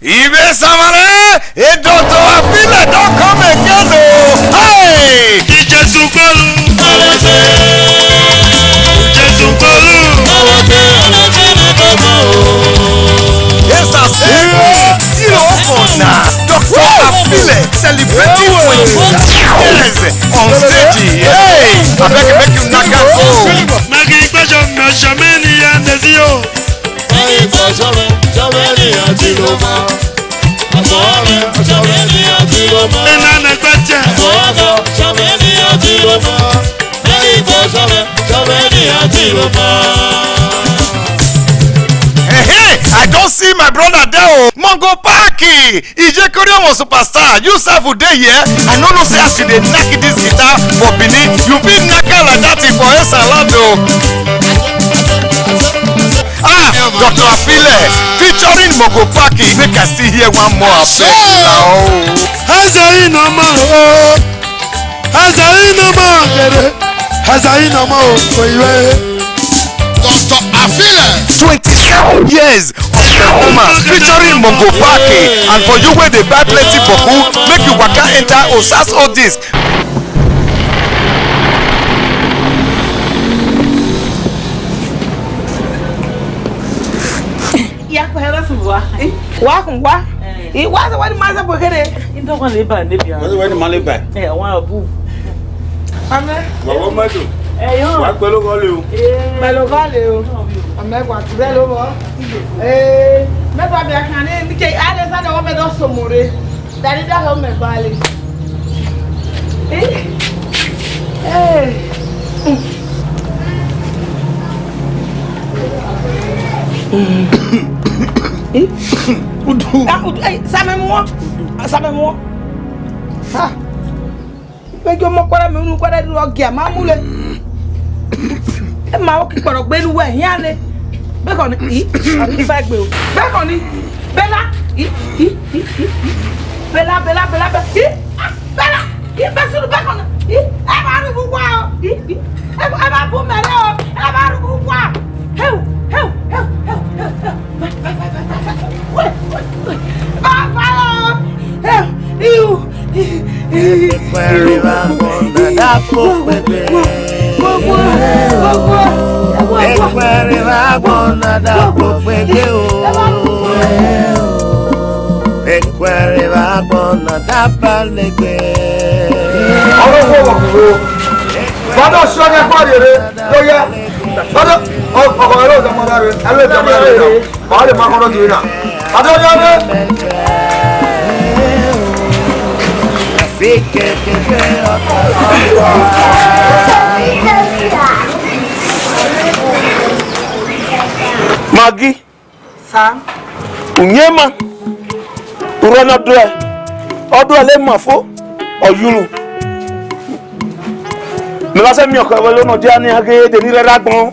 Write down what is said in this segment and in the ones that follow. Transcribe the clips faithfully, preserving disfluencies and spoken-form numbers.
Ive samare, e Doctor Afile don come again o. Hey! Jesu kpolu, Jesu kpolu. Yes, I say, see you up on now. Doctor Afile celebrating twenty years on stage. Hey, I beg you, make you knock out. Magi gbẹjọ mẹjọ mẹni ya nẹzi o. Ẹ̀yin kò sọ̀rọ̀, sọ̀rọ̀ ènìyàn tí ló mọ̀. Ọ̀sọ̀rọ̀, sọ̀rọ̀ ènìyàn tí ló mọ̀. Ìlànà ìgbẹ́jẹ̀. Ọ̀sọ̀rọ̀, sọ̀rọ̀ ènìyàn tí ló mọ̀. Ẹ̀yin kò sọ̀rọ̀, sọ̀rọ̀ ènìyàn tí ló mọ̀. Hey, hey, I don see my brother there o. Mongo Park, Ijekori ọmọ superstar, you sef dey here. I no know say as you dey knack this guitar for Benin, you fit knack am like that for Esaland o. Ah, Doctor Afile, featuring Mongo Park, make I still hear one more Afile now. Hazain ọmọ o, Hazain ọmọ gẹrẹ, Hazain ọmọ o, oyiwe. Doctor Afile. Twenty-seven years of performance featuring Mongo Park, and for you wey dey buy plenty boku, make you waka enter Osas Oldies. Ya kpẹrẹ fun wa. Wa kun wa. Eh. I wa se wani ma se bokere. Indo kan le ba ne bia. Wani wani ma le ba. Eh, wa bu. Amen. Wa wo ma do. Eh, yo. Wa pẹ̀lú gọle o. Pẹ̀lú gọle o. Amen, wa tu lo bo. Eh, me ba bia kan ni ke ale sa do me do somore. Daddy, that help me, Bali. Eh? Hey. Eh? Udu. Ah, udu. Hey, same mo. Same mo. Ha. Vbe gie ọmọ kuẹrẹ mẹ unu kuẹrẹ rhie ọgiẹ ma mu le. Ẹ ma vbe ọ ke kpọrọ gbe ne uwẹ hian le. Bekọ ni, i, a ni fa egbe o. Bekọ ni, bela, i, i, i, i, i. Bela, bela, bela, bela, i, ah, bela, i, besunu bekọ ni, i, ẹ ma rhie uwa o, i, i, ẹ ma, ẹ ma bu mẹ rre o, ẹ ma rhie uwa. Heu, heu, heu. Ekpẹrẹ vbe agbọn na da kpo kpegbe. Ekpẹrẹ vbe agbọn na da kpo kpegbe o. Ekpẹrẹ vbe agbọn na da ba legbe. Ọdọ fọwọ́ kúrò. Bàbá ọ̀ṣọ́ ni ẹ̀kọ́ rèé rèé ló yẹ. Bàbá ọkọ̀ ẹ̀rọ ìjọba rẹ̀ ẹ̀rọ ìjọba rẹ̀. Bàbá lè máa kọ́nà tìrì náà. Bàbá ọjọ́ dé. Magi. Sa. Uyẹn ma. Urhu ne ọ dọe. Ọ dọe le ma fo. Ọ yuru. Mẹ ma sẹ miẹn ọkọ ẹvbo ne ọ dia ne iran ghe de ni rre agbọn.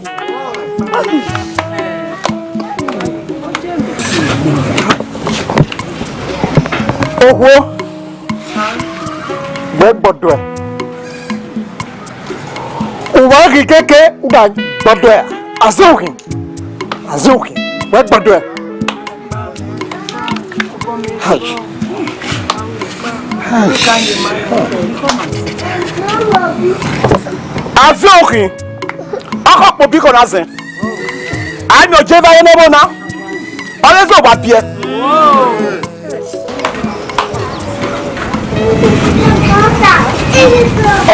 Okhuo, wẹ gbọdọe. Uwa ghi keke, u gha gbọdọe. Azughi. Azughi, wẹ gbọdọe. Hai. Hai. Azughi, ọkọ kpo biko na zẹ. A miẹn oje vbe aye ne ẹvbo na. Ọre zẹ wa biẹ.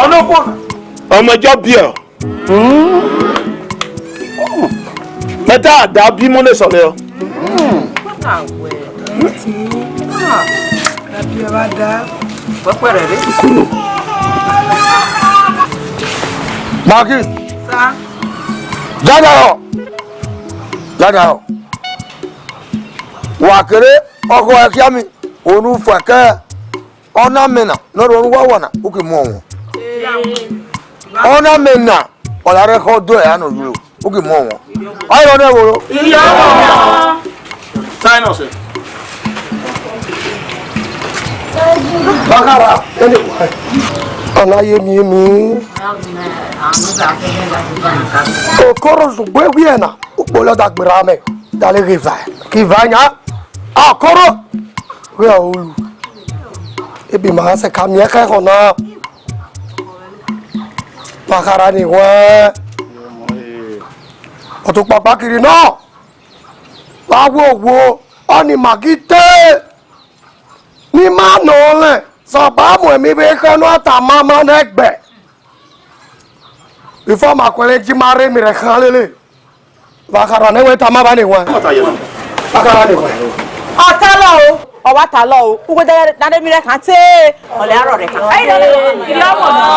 Ọnọkpọ ọmọ ẹjọ biẹ. Mẹ ta da bi mọ ne sọlẹ ọ. Magi. Sa. Dada ọ. Dada ọ. Wa kere ọkọ ẹkhiami, onu fẹkẹ. Ọna mẹ na, ne ọ rhọrọ uwa wa na, u ghi mu ọmwa. Ọna mẹ na, ọ ya rre khọ do ẹre nọ yoro, u ghi mu ọmwa. Ọ rọ ne vboro. Silence. Bakara, anyway. Ọna ye miẹn mi. Okoro zugbe wiẹ na, ukpo lọ dagberra mẹ, dale ghe va, ke va yan. Akọrọ. Wẹ olu. Ebi ma sẹ ka miẹn khẹ họn na. Wa khara ni wẹ. Ọtọkpakpa kiri nọ. Wa wo wo, ọni Maggi te. Ne ima nọ lẹ, sọkpa mu emwi vbe khẹ ne a tama ma nẹgbẹ. Before ma khuẹrhẹ ji ma rre emwi rẹ khan lele. Wa khara ne wẹ tama ba ne wẹ. Wa khara ne wẹ. Ọ ta lọ o, ọ wa ta lọ o. Ugbẹn da da emwi rẹ khan te. Ọlẹ arọ rẹ khan. Ayi da da. Iri ọmọ na.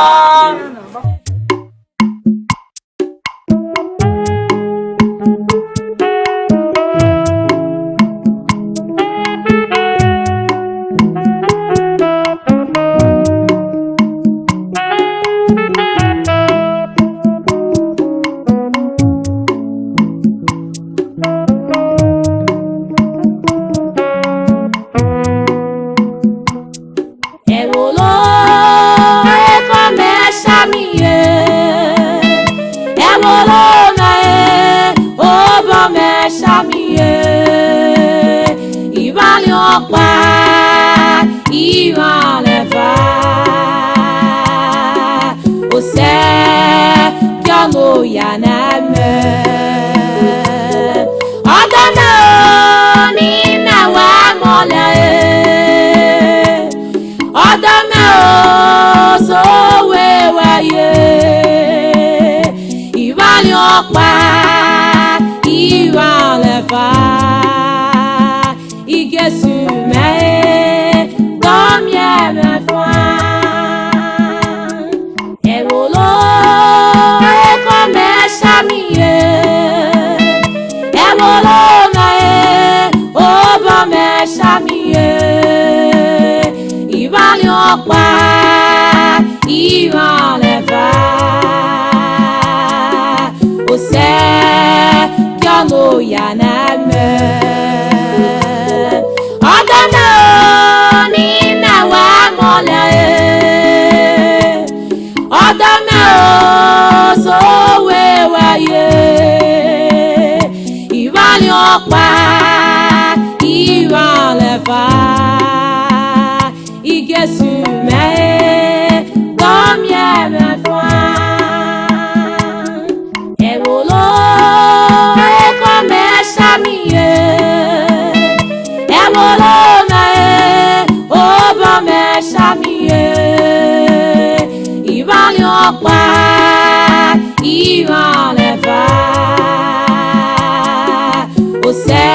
Ẹvbo lo ekhọe mẹ samiẹn, ẹvbo lo na e obọ mẹ samiẹn, ivbaliọkpa, iran lẹfa, osẹ, gie ọ no ya ne mẹ. Ọdọ mẹ o, ne imẹ wa mọlẹ e. Ọdọ mẹ o, so wẹ wa ye. Ivbaliọkpa, iran lẹfa. Jesu mẹ e, dọmiẹn mwẹ fan. Ẹvbo lo ekhọe mẹ samiẹn, ẹvbo lo na e obọ mẹ samiẹn, ivbaliọkpa, iran lẹfa, osẹ, gie ọ no ya ne mẹ. Ọdọ mẹ o, ne imẹ wa mọlẹ e. Ọdọ mẹ o, so wẹ wa ye. Ivbaliọkpa, iran lẹfa. Jesu mẹ e, dọmiẹn mwẹ fan. Ẹvbo lo ekhọe mẹ samiẹn, ẹvbo lo na e obọ mẹ samiẹn, ivbaliọkpa, iran lẹfa, osẹ,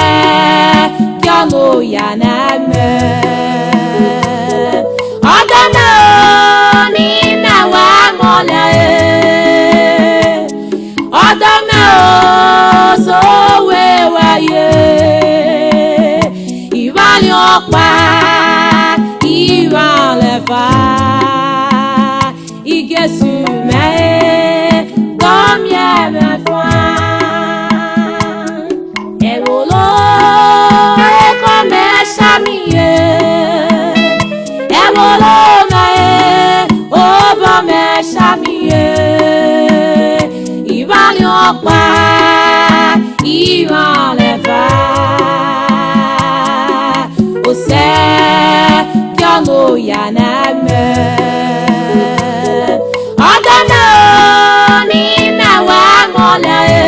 gie ọ no ya ne mẹ. Ọdọ mẹ o, ne imẹ wa mọlẹ e. Ọdọ mẹ o, so wẹ wa ye. Ivbaliọkpa, iran lẹfa. Jesu mẹ e, dọmiẹn mwẹ fan. Ẹvbo lo ekhọe mẹ samiẹn, ẹvbo lo na e obọ mẹ samiẹn, ivbaliọkpa, iran lẹfa, osẹ, gie ọ no ya ne mẹ. Ọdọ mẹ o, ne imẹ wa mọlẹ e.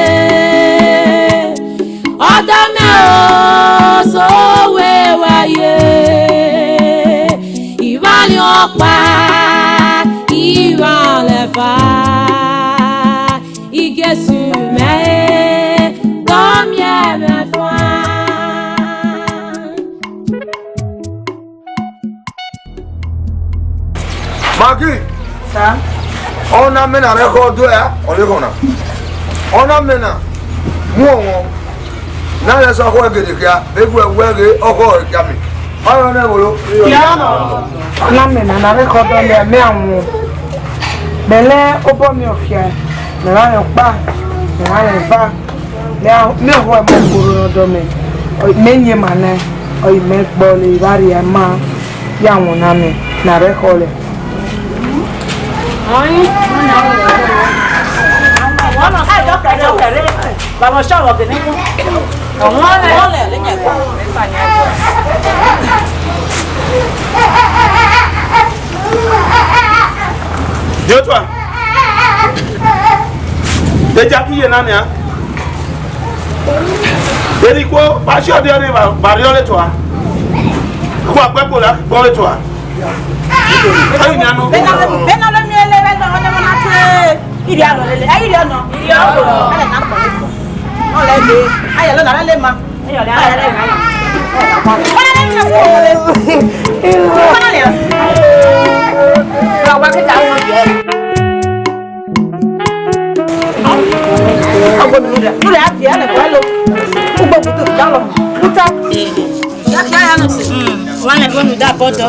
Ọdọ mẹ o, so wẹ wa ye. Ivbaliọkpa, iran lẹfa. Jesu mẹ e, dọmiẹn mwẹ fan. Maggi. Sir. Ọna mẹ na rẹ khọ do ẹre, ọ lẹ khọ na. Ọna mẹ na mu ọmwa na rẹ sẹ ọkhọ ẹgede khia, vbe gu ẹwẹ ghe ọkhọ ẹre khian mẹ. Ọ rọ nẹ vbolo. Ọna mẹ na na rẹ khọ do ẹre, mẹ a wọn. Mẹ lẹ obọ miẹn ọfia, mẹ gha rẹn ọkpa, mẹ gha rẹn eva. Mẹ a, mẹ ọhọ ẹmọ koro ne ọdọ mẹ, ọ, mẹ yin ma nẹ, ọ, mẹ gbe ọle, I gha rhie ma ya wọn ọna mẹ na rre ekhọe. Joshua, ejakiye na nian. Erha ikhuo, vbe a si ọdẹ ọnii vbe, vbe a rrie ọre tua. Ikhuo akpẹkpo la, gbe ọre tua. Ẹi nian nọ. Bena, bena lo miẹn lele vbe ọnii, ọmọ na tue. Iri aro lele, ẹi iri ọnọ. Iri ọnọ. Ẹlẹ na kpọ. Ọlẹ le, ayẹ lọ na le ma.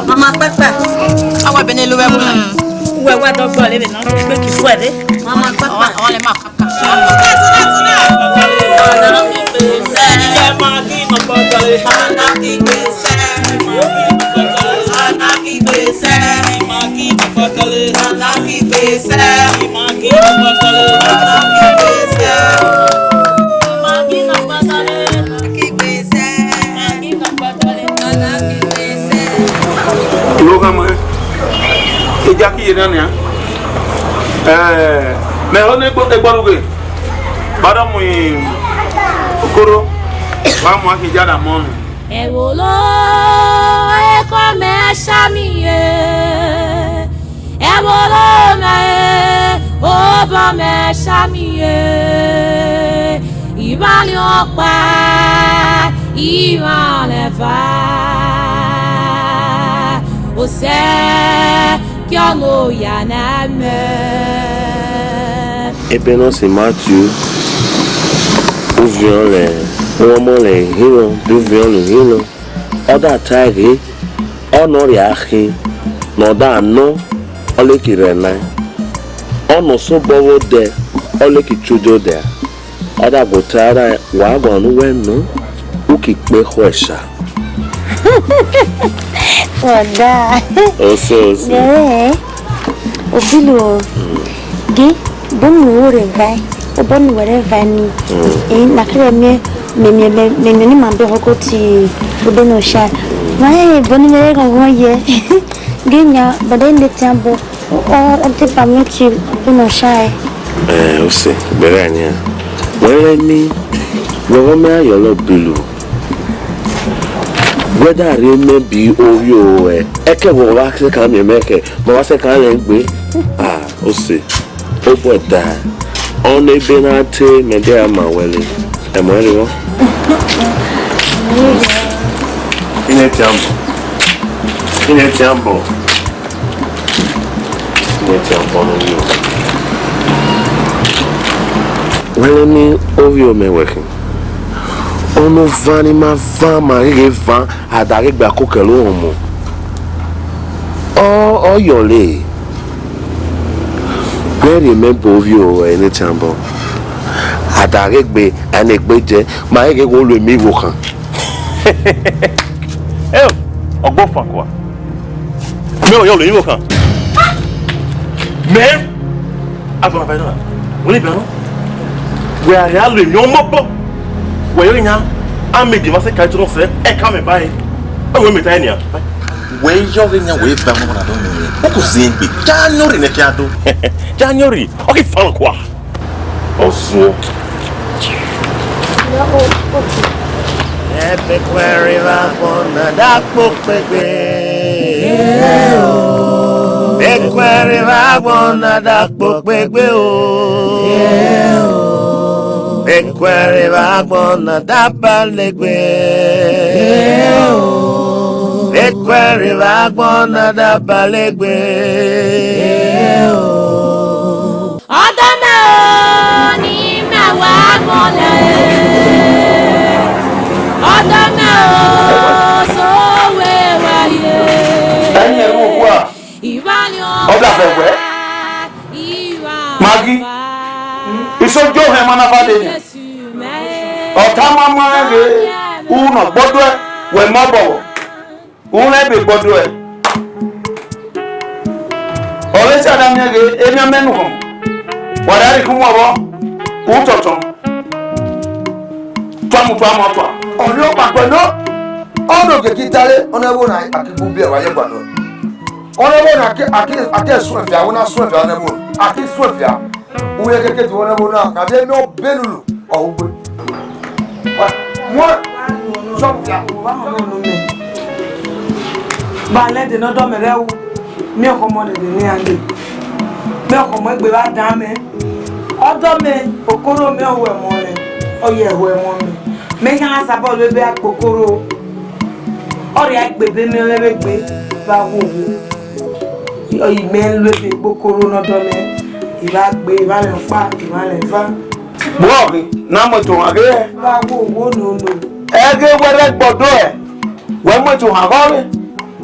Mama Pẹpẹ. Awa bene lo wẹ mu. Wẹ wa dọgbọ lele nọ, gbe ki fuẹ re. Mama Pẹpẹ. Awa le ma. Loghan ma, ejakiye na nian. Eh, mẹ ho ne egbo-, egborughe. Ba da mu okoro, ba mu akhin jada mọ nẹ. Ẹvbo lo ekhọe mẹ samiẹn, ẹvbo lo mẹ obọ mẹ samiẹn, ivbaliọkpa, ivbalẹva, osẹ, Kiọmọ oya na mẹ. Ebe ne ọ sẹ Matiu, uviọn lẹ, ọmọ lẹ ihinrọn, de uviọn lẹ ihinrọn. Ọ da tae ghe, ọ nọ rhia khin, ne ọ da nọ, ọ leke rre nae. Ọ nọ sẹ obọ vbe odẹ, ọ leke ichudo odẹ a. Ọ da gbe ota rae, wa guan ne uwẹ nọ, u ki kpe ekhọe ẹsa. Ọda. Ọsẹ, ọsẹ. Ẹ, Obilu o. Gin, obọ ne uwẹ rre evbae, obọ ne uwẹ rre evbae ni. Ẹ, na keghi miẹn, mẹ miẹn, mẹ, mẹ miẹn ne ima do họgọ ti obọ ne osa. Wa rẹn obọ ne imẹ rre ghọghọ ye. Gin yan, bọdẹ ne tian bọ. Ọ, ọ te permit you, obọ ne osa ẹre. Ẹ, ọsẹ, bẹghe nian. Wẹ rẹn ni, wẹ ọmọ mẹ ayọ lọ Obilu. Wẹ da rhie mẹ bi ovbi oro ẹre, ẹkẹ vbe ọ wa sẹ ka miẹn mẹ kẹ, ma wa sẹ ka rẹn gbe. Ah, ọsẹ, obọ da. Ọ ne ebe na te mẹ de a ma wẹ le. Ẹ mu ẹre vbọ. Ine tian bọ. Ine tian bọ. Ine tian bọ ne ovbi oro. Wẹ rẹn ni ovbi oro mẹ wẹ khin. Ọnọvan ni ma van ma ghe van a da ghe gba kokẹlẹ ohọnmwọ. Ọ, ọ yọ le. Wẹ rhie mẹ bu ovbi oro ẹre ne tian bọ. A da ghe gbe, a ne egbe jẹ, ma he ghe wo lo emi igho khan. Eo, ọgbofan kua. Mẹ ọ yọ lo emi igho khan. Mẹ. Agbọn abaẹdọ na, wẹ ne ibian nọ, wẹ a rhia lo emwi ọmọ obọ, wẹ yọ yan, a mẹ dima sẹ ka tọn sẹ ẹka mẹ ba ẹre, ọ wẹ mẹ ta ẹre nian. Wẹ yọ ghe yan wẹ ba ọmọ na dọ yan, u ku zẹ egbe, ja yan orre nẹ khian do. Ja yan orre, ọ ghi fan kua. Ọ zuọ. Ẹbẹkuẹrẹn vbe agbọn na da kpo kpegbe. Ẹbẹkuẹrẹn vbe agbọn na da kpo kpegbe o. Ẹbẹkuẹrẹn vbe agbọn na da ba legbe. Ẹbẹkuẹrẹn vbe agbọn na da ba legbe. Ọdọ mẹ o, ne ima wa mọlẹ. Ọdọ mẹ o, so wẹ wa ye. Ẹyin ẹrú òkú à. Ìbálẹ̀ ọ̀dà fẹ̀ wẹ́. Magi, ìsojú ọ̀hún ẹ̀ máa ná bá dé ni. Ọ̀tá máa mú ẹ rè é, u nọ gbọ́dọ̀ ẹ, wẹ̀ mọ́ bọ̀wọ̀. Uhunmwu ẹbe gbọdọ ẹ. Ọre Satan miẹn ghe, emwi amẹ nu họn. Wa da rhie ikun mu ọvbọ, u tọtọn. Tua mu, tua mu, tua. Ọni ọkpakpẹ nọ, ọ do keke tare, ọ na wo na a ke gu biẹ wa ye gba nọ. Ọnrẹn vbọ na, a ke, a ke, a ke suẹn fia, wẹ na suẹn fia, ọnrẹn vbọ, a ke suẹn fia. Uwẹ keke tu ọnrẹn vbọ na, na vbe miẹn obelulu, ọ hu gbe. Wa, muẹn, sọ fia. Ba lẹ de ne ọdọ mẹ rẹ ru, miẹn ọkhọ ọmọ dede ne iran dee. Miẹn ọkhọ ọmọ egbe vbe adan mẹ. Ọdọ mẹ, okoro mẹ ọ hu ẹmwẹ nẹ, ọ ye ẹhu ẹmwẹ mẹ. Mẹ khian gha sabọ vbe ebe akpokoro. Ọ rhia egbe ebe mẹ, ọ rhia egbe vbe awowo. Ọ yi mẹ lu ebe kpokoro ne ọdọ mẹ, I vba gbe, I vba lẹ ọkpa, I vba lẹ eva. Vbọ ghi na mu ẹto ohan ghe? Vbe awowo nono. Ẹghẹ wẹ rre ẹgbọdọ ẹ, wẹ mu ẹto ohan ghe ọvbe.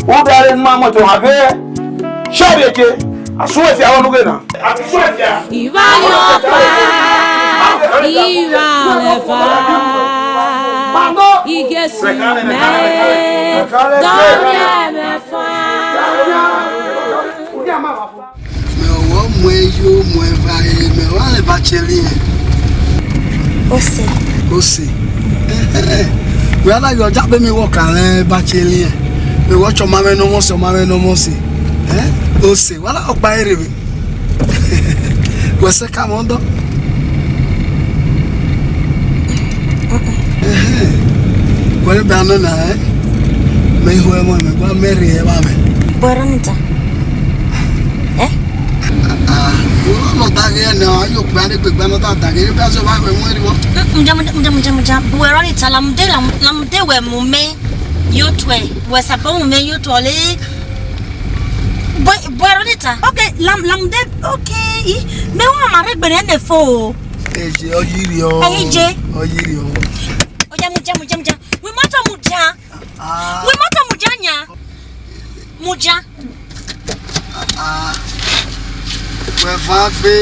U da re ne u ma mu ẹto ohan ghe, share eje, a suẹn fia vbọ ne u ghe na. A suẹn fia. I vba lẹ ọkpa, I vba lẹ eva, I ghe sẹ mẹ, dọmwẹ mwẹ fa. Mẹ ọmwa mu ẹyo mu ẹva re, mẹ ọmwa lẹ bachelor. Ose. Ose. Ẹhẹn. Wẹ a na ghi ọja kpe emwi wẹ ọ ka mwẹ bachelor. Mẹ wẹ ọchọma mwẹ ne ọmọ ọse, ọma mwẹ ne ọmọ ọse. Ẹn? Ose. Wa na ọkpa ẹre vbe. Wẹ sẹ ka mwẹ ọdọ. Ẹhẹn. Wẹ rhe ba nọ na, ẹn? Mẹ i ho ẹmwẹ mẹ, wa mẹ rhie ẹmwẹ mẹ. Bọrọ ni ta. Eh? Ah, ah, wẹ ọ nọ da ghe nẹ, a yo gbe ane gbegbe nọ da da ghe, ebe a zọ vbe ẹmwẹ rri vbọ. Mm, mudia, mudia, mudia, mudia, mudia. Bọrọ ni ta, lamude, lam-, lamude wẹ mu mẹ yo tuẹ, wẹ sabọ mu mẹ yo tuẹ le. Bọ-, bọrọ ni ta. Okay, lam-, lamude, okay, i, mẹ wa ma rhe gbe ne fo. Eje, ọ yi rriọ. Ẹ yi je. Ọ yi rriọ. Oya, mudia, mudia, mudia. Wẹ imoto mudia. Ah. Wẹ imoto mudia yan. Mudia. Ah, ah. Wẹ van gbe.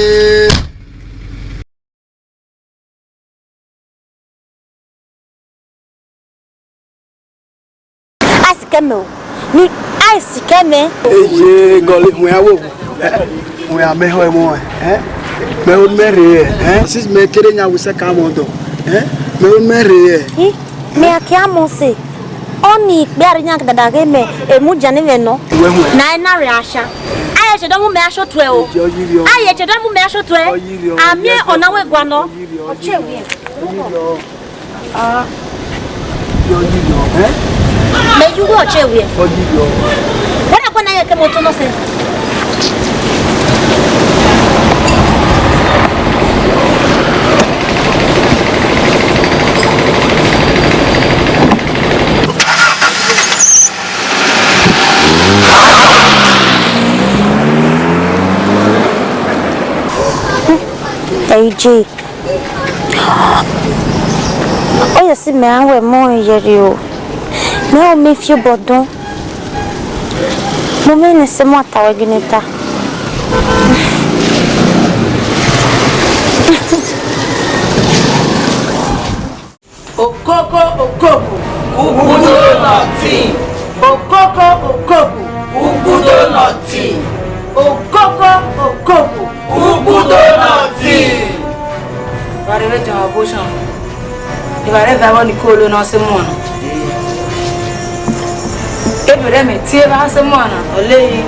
A sikẹ mẹ o, ni a sikẹ mẹ. Eje gọle huẹn aro, huẹn amẹ họn ẹmwẹ, eh? Mẹ ru ne mẹ rre, eh? Since mẹ kere yan wẹ sẹ ka mọ dọ, eh? Mẹ ru ne mẹ rre. I, mẹ a kia mọ se, ọni ikpia rre yan dada ghe mẹ, e mudia ne mwẹ nọ. Uwẹ huẹn. Na ẹna rẹ asha. A ye che dọ mu mẹ asho tuẹ o. Eje ọ yi rriọ. A ye che dọ mu mẹ asho tuẹ. Ọ yi rriọ. Amie ọna wẹ gua nọ. Ọ yi rriọ. Ọ yi rriọ. Ah. Yọ yi yọ, eh? Mẹ yu wẹ ọchẹ wẹ. Ọ yi yọ. Wẹ na kọ na ye ke moto nọ sẹ. Ẹ i je. Ọ ye si mẹ a wẹ mọ yẹrẹ o. Mẹ ọ mẹ fi obọ dọn. Mo mẹ ne sẹ mọ ta wẹ gene ta. Okoko okoko, ukpudo nothing. Okoko okoko, ukpudo nothing. Okoko okoko, ukpudo nothing. Evbare vbe jọn ọghe osan, evbare vbe avọ ni kolo ne ọ sẹ emọ na. Ebe rẹ mẹ tie evba sẹ emọ na, ọ lele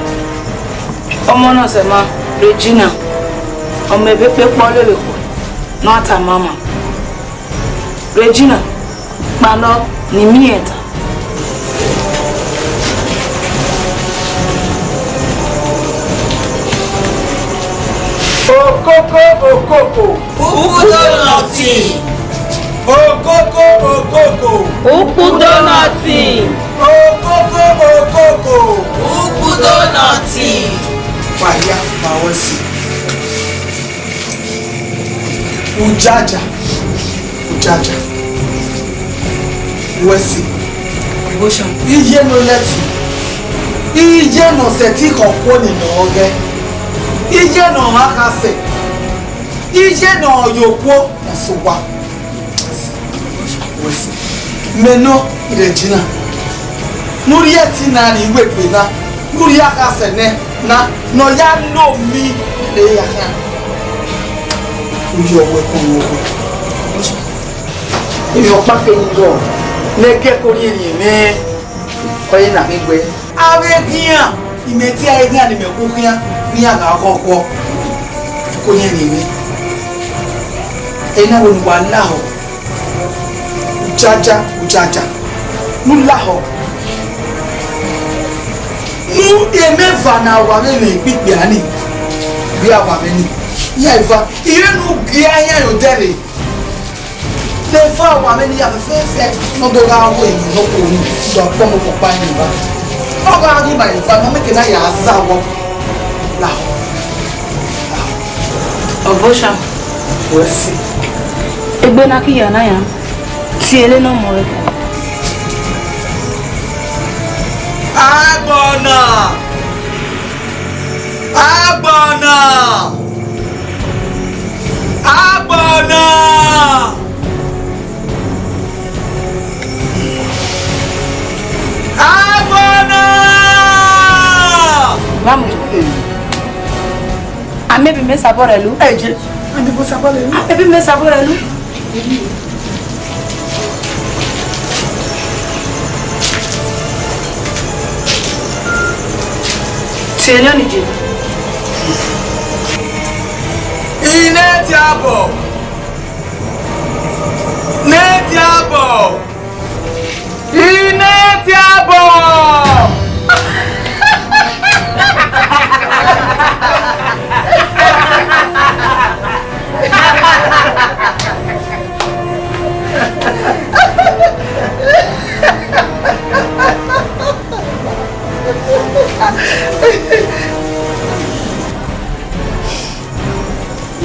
ọmọ na sẹ ma, Regina, ọ mẹ ebe kpekpe ọ lele okhuo ne ọ ta mama. Regina, kpalọ ne I miẹn ta. Okoko okoko, ukpudo nothing. Okoko okoko, ukpudo nothing. Okoko okoko, ukpudo nothing. Wa hia, ma wẹ si. Ujaja, ujaja. Wẹ si. Devotion. Iye ne ọ lẹtin. Iye ne ọ sẹtin khọ okhuo ni nọ ọghẹ. Iye ne ọ gha khasẹ. Iye ne ọ ye okhuo, na sẹ owa. Wẹ si. Mẹ nọ, Regina, ne u rhie ẹtin na rhie iwegbe na, ne u rhie akhasẹ nẹ na, ne ọ ya lo mi rre ya khian. U ye ọwẹ kọn vbe owa. Emwi ọkpa keghi rrọọ ne ẹgẹ ke orhiẹnrhiẹn mwẹ, ọ ye na ghi wẹ. Avbe eghian, Imẹ tie ẹre khian ne imẹ khu khian, ne iran gha khọ ọkhuọ, ko yẹn ne imẹ. Ena wẹ ne uwa lahọ, ujaja, ujaja, ne u lahọ. Ne emẹva ne a wa vbe mwẹ ikpikpia ni, vbe a wa mwẹ ni, iran eva, irẹn ne u gie iran ye odẹ rre. Leva wa mwẹ ne iran fẹfẹfẹ ne ọ do gha ru emwi ne ọ kpọnmwẹ ọkpa ni eva. Ọ gha ghi ma eva ne ọ mieke na ya zẹ awọ. Lahọ. Ọbọsha. Wẹ si. Egbe na ki ya na ya. Tie ẹre ne ọ mọ ẹre. Agbọn na! Agbọn na! Agbọn na! Agbọn na! Vamos. Ame bi mẹ sabọ rẹ lu. Ẹ jẹ, ame bi sabọ rẹ lu. Ame bi mẹ sabọ rẹ lu. Tie ne ọnii je. Ine tiabọ. Ne tiabọ. Ine tiabọ.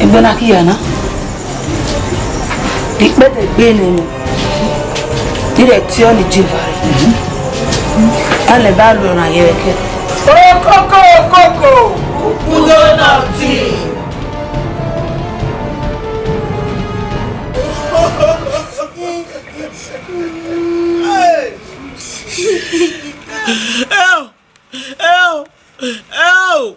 Egbe na ki ya na. Ikpẹdẹ egbe ne nọ. Ni rẹ tie ọnii je vare. A lẹ ba lu ọna ye vbe kẹ. Okoko, okoko. Udo nọ ti. Hey! Eo! Eo! Eo!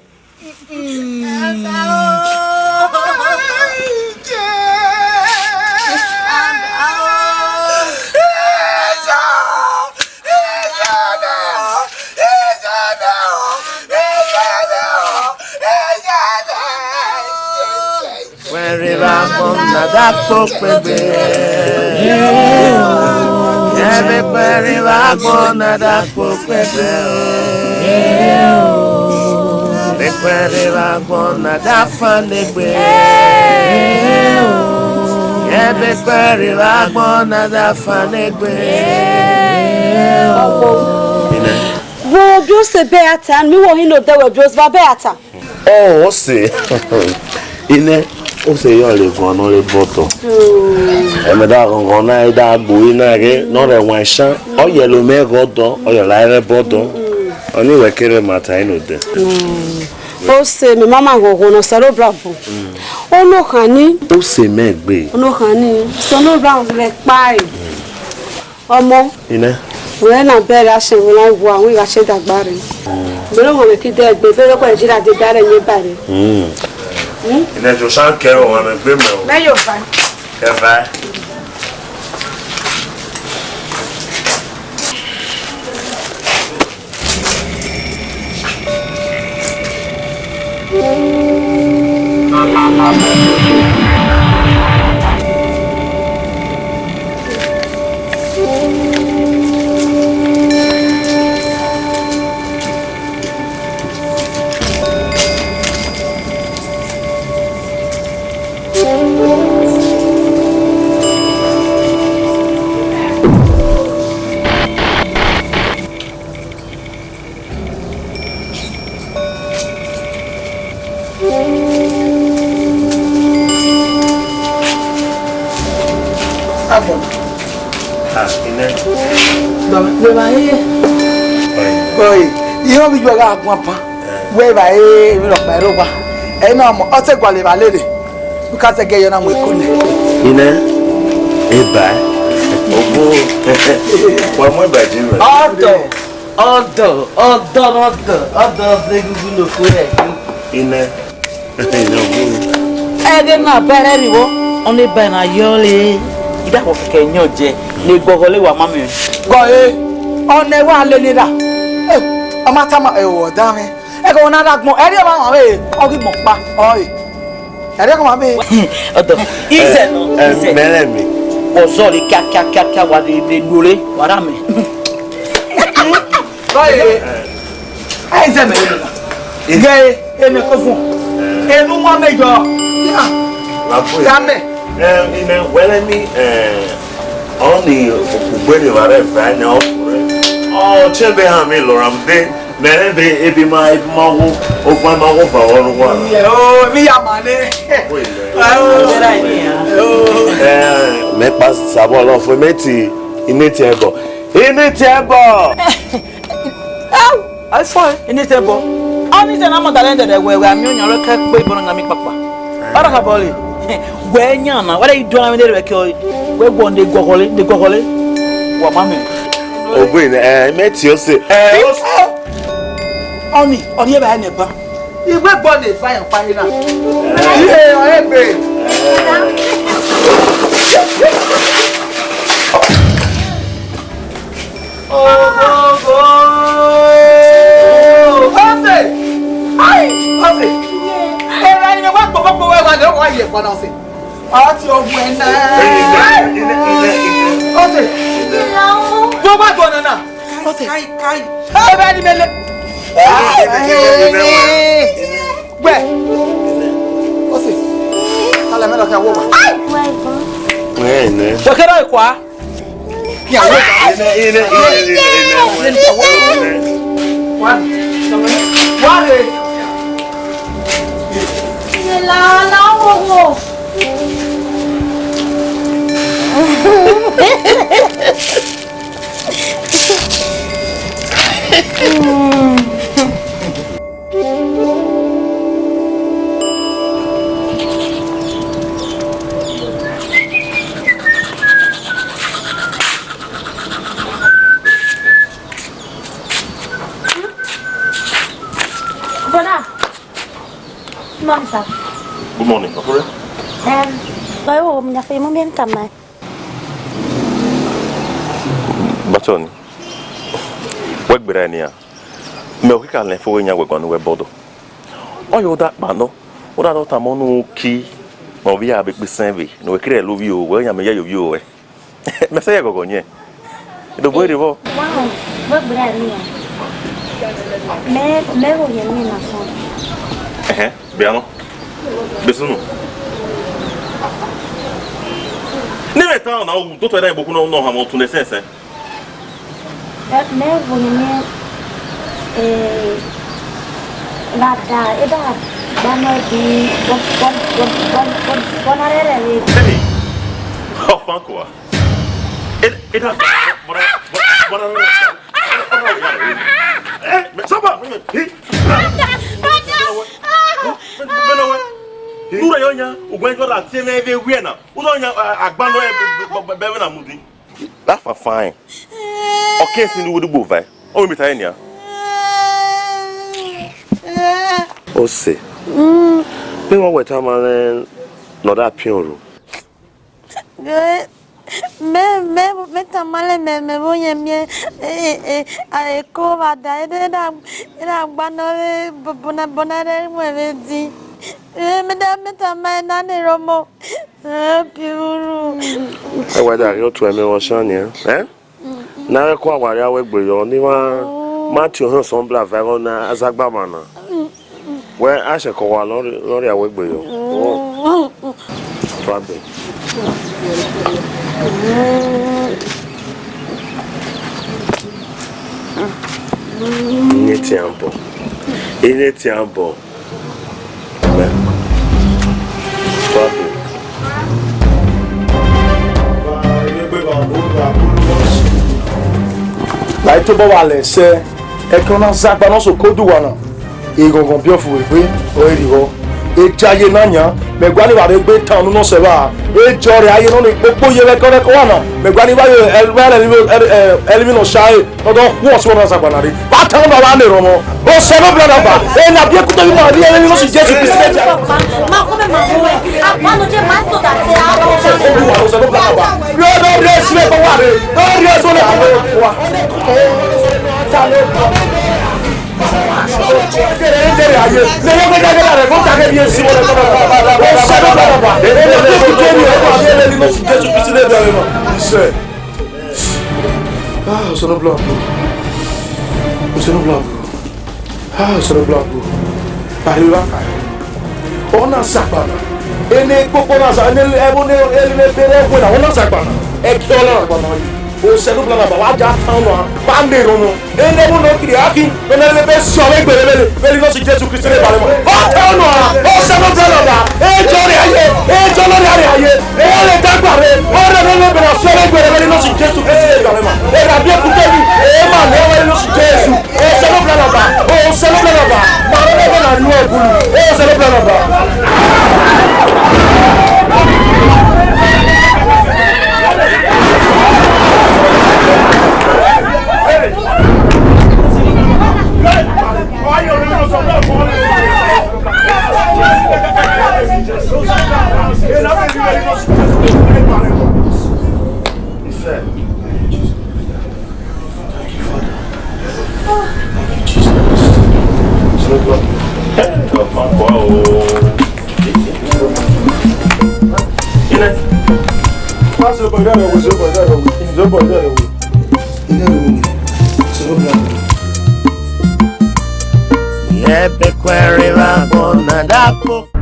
Wẹrẹ vbe agbọn na da kpokpegbe. Ẹvbe wẹrẹ vbe agbọn na da kpokpegbe. Ẹvbe wẹrẹ vbe agbọn na da fan egbe. Ẹvbe wẹrẹ vbe agbọn na da fan egbe. Wo bi ose bẹghe a ta, ne mi wo hin ne odẹ wẹ bi ose bẹghe a ta. Ọ, ose. Ine, ose yọ le gọn nọ re bọtọ. Ẹmwẹ da ghọnghọn na, da gbe uri na ghe, ne ọ rẹ wan isan, ọ yẹ lo mẹ ghe ọdọ, ọ yẹ la rẹ bọdọ. Ọni wẹ kere ma ta inu dẹ. Ose, mẹ ma ma ghọnghọn nọ, Osanobua bu. Ọnọkhan ni. Ose mẹ gbe. Ọnọkhan ni, Osanobua rẹ kpa ẹre. Ọmọ. Ine. Wẹ na bẹrẹ asẹ vbe na wa, wẹ gha che dagba rre. Bẹrẹ wọn mẹ ki dẹ gbe, bẹrẹ ọkọ Nigeria de da rẹ yẹn ba rre. Mm. Ine, Joshua kẹ o, wọn mẹ gbe mẹ o. Mẹ yo ba. Kẹ ba. Agbọn. Ah, Ine. Baba, wẹ ma he. Oi. Oi, ihe ovbi yuẹ gha guan pan. Wẹ evba re emwi rhọkpa ẹre owa. Ẹ i na mọ, ọ te gualọ evba lele. U ka zẹgẹ yọ na mu eko nẹ. Ine, eba, obo, wa mu eba ji mẹ. Ọdọ, ọdọ, ọdọ, ọdọ, ọdọ, ọdọ, egungun loko rẹ. Ine, ine obo. Ẹghẹ na bẹrẹ rivọ, ọnẹ eba na yọ le. Idakọ kẹkẹ yẹn jẹ, ne gbọghọ le wa ma mẹ. Gọ e, ọnẹ wa lele ra. Eh. Ọ ma tama ẹvbo ọdamwẹ. Ẹghẹ na rre agbọn, ẹrriọ ọmwa mwẹ, ọ ghi mọ ọkpa, ọe. Ẹrriọ ọmwa mwẹ. Ọdọ, izẹ nọ, izẹ. Mẹrẹ mi. Wọ zọlọ kia, kia, kia, kia, wa de, de dore, wa ra mẹ. Ọe, ẹ, izẹ mẹ. Ghe, ene ko fun. Enu wa mẹ yọ. Ya. Wa bu. Ya mẹ. Ẹ, ine, wẹrẹ ni, ẹ, Ọni ugbẹn ne evba rre ẹfe ne ọ fo rre. Ọ, ọtẹn be hama lọ ra mu de, mẹ rẹn be, ebi ma, ebi ma wo, ofuẹn ma wo va ọrọre uwa na. Ẹ, o, emwi ya ma nẹ. Wẹ lẹ. Ẹ, o. Ẹ, mẹ kpa sabọ lọ fo, mẹ ti, ine ti ẹbọ. Ine ti ẹbọ. Au, ai fo, ine ti ẹbọ. Ọni zẹ na ma da lẹ dẹdẹ wẹ, wẹ a miẹn ọyan rẹ kẹ kpe ibọn na miẹn kpakpa. Ọrọre khabọ re. Wẹ yan na, wẹ i do na vbe ne rẹ kẹ ọre. Wẹ guọ nde guọghọre, nde guọghọre. Wa ma mẹ. Ogbẹn, ẹ, mẹ ti ọse. Ẹ, ọse. Ọni, ọni eva ne ba. Igbe gbọ ne fa yan pa ina. Iye, ọ egbe. Ogogo! Ọse! Ai! Ọse! Erha ni mẹ wa gbọgbọgbọ wẹ wa lẹ, ọ wa ye ẹkpa na, Ọse. A ti ọgwẹ na. Ọse! Vbe wa gbọ nana? Ọse! Kai, kai. Erha ni mẹ le. Wẹ! Ọse! Kala mẹ nọ kẹ wo wa. Ai! Wẹ kẹ rọ ikua. Brother, good morning, sir. Good morning, Okure. Um, I will, mi na fe mo bien tamai. Batoni, wẹ gberra nian, mẹ okika lẹ fo wẹ yan wẹ guan wẹ bọdọ. Ọ yọ da kpa nọ, ọ da dọ tama ọnu ki, mẹ ovbi a be kpe sẹn vbe, ne wẹ kere lovbi o, wẹ yan mẹ ya ye ovbi o wẹ. Mẹ sẹ ye ẹghọghọ yẹn. Dobo ere vbọ. Wow, wẹ gberra nian. Mẹ, mẹ vbe ohiẹn miẹn na sọn. Ẹhẹn, bia nọ. Besunu. Ne mẹ ta ọna, u do tọ ẹre igbokhu nọ, nọ hama otu nẹ sẹnsẹn. Ẹ, mẹ vbe ohiẹn miẹn, eh, lada, e da gba nọ di, bọ, bọ, bọ na rẹrẹ re. Hey! Ọfankua. E, e da, bọra, bọra, bọra, bọra, bọra, eh, mẹ, sọba, mẹ, mẹ, eh. Nure yọ yan, ugbẹn jọ ra tie nẹ vbe wiẹ na. U do yan, a, agban nọ, ẹ, bẹ, bẹ, bẹ, bẹ na mu di. That fine, fine. Ọ ke sin ni wo dugbo vae. Ọ wẹ mẹ ta ẹre nian. Ose. Mm. Mẹ wa wẹ tama nẹ ne ọ da piọn oro. Eh, mẹ, mẹ, mẹ tama lẹ mẹ, mẹ vbe ohiẹn miẹn, eh, eh, a, eko vbe ada, e da, e da gba nọ re, bọ, bọ na, bọ na rre mu ẹmwẹ di. Eh, mẹ da, mẹ tama ẹre na ne erọmọ. Eh, piurhu. Ẹ wa da rhie otu ẹmwẹ vbe ọsan nian, eh? Na rẹ kua wa rria wẹ gbe yọ, ne ima ma tie ohẹn sọn bla va ẹghọ ne a zagba mwa na. Wẹ, a sẹkọ wa ne ọ rri-, ne ọ rria wẹ gbe yọ. Tua gbe. Ine tian bọ. Ine tian bọ. Amen. Tua gbe. La i tobọ vba lẹ sẹ, ẹkẹ na zagba ne ọ sẹ oko du uwa na, eghọnghọn biẹ ọfua egbe ọre rhirhọ. Ejaye na yan, mẹ gualọ evba rre egbe tan unu nọ sẹ evba, ejọ rẹ aye nọ ne kpokpo ye vbe ẹkẹrẹkọ uwa na, mẹ gualọ evba ye ẹlvimwi nọ sare, ọ dọ khuọ sẹ uwa na zagba na rre. Vbe a tan ọba vbe a na erọmọ, Osanobua na ba, ena biẹ kuto vbe ima rri ẹrinmwi nọ si Jesu Kristi. Ma kọ mẹ ma kọ mẹ, a gba nọ je ma so that they are. Osanobua na ba. Rẹ, rẹ, rẹ, si vbe kọ uwa rre. Rẹ, rẹ, so na. Kere, kere, aye. Ne yo gbe daghe na rẹ, mo daghe bi esi wọlẹ tọmọ. Osanobua Ọba. Ene ne kuku eni, ene ne Jésù Kristi ne bẹre nọ. Isẹ. Ah, Osanobua Ọba. Osanobua Ọba. Ah, Osanobua Ọba. Pariba. Ọ na sẹ agbana. Ene kpokpo na sẹ, ene ẹvbo ne, ene bere ẹvbo na, ọ na sẹ agbana. Ẹki ọ na sẹ agbana. Osanobua Ọba, wa ja tan nọ, wa na erhunmwu. Ene ẹvbo ne ọ kiri akhi, ne ọ na rhie ebe si ọmwa egbe rre vbene, vbene Jésù Kristi ne bẹre nọ. Ọ ta nọ, Osanobua Ọba, e jọ rre aye, e jọ nọ rre aye, e re dagba rre, ọ rre ne ebe na si ọmwa egbe rre vbene Jésù Kristi ne bẹre nọ. E ra biẹ kute ni, e ma ne vbene Jésù, Osanobua Ọba, Osanobua Ọba, ma rẹ ne na ru ọgulu, Osanobua Ọba. Thank you, Father. Thank you, Jesus. Ye be kuẹre vbe agbọn na dakpo.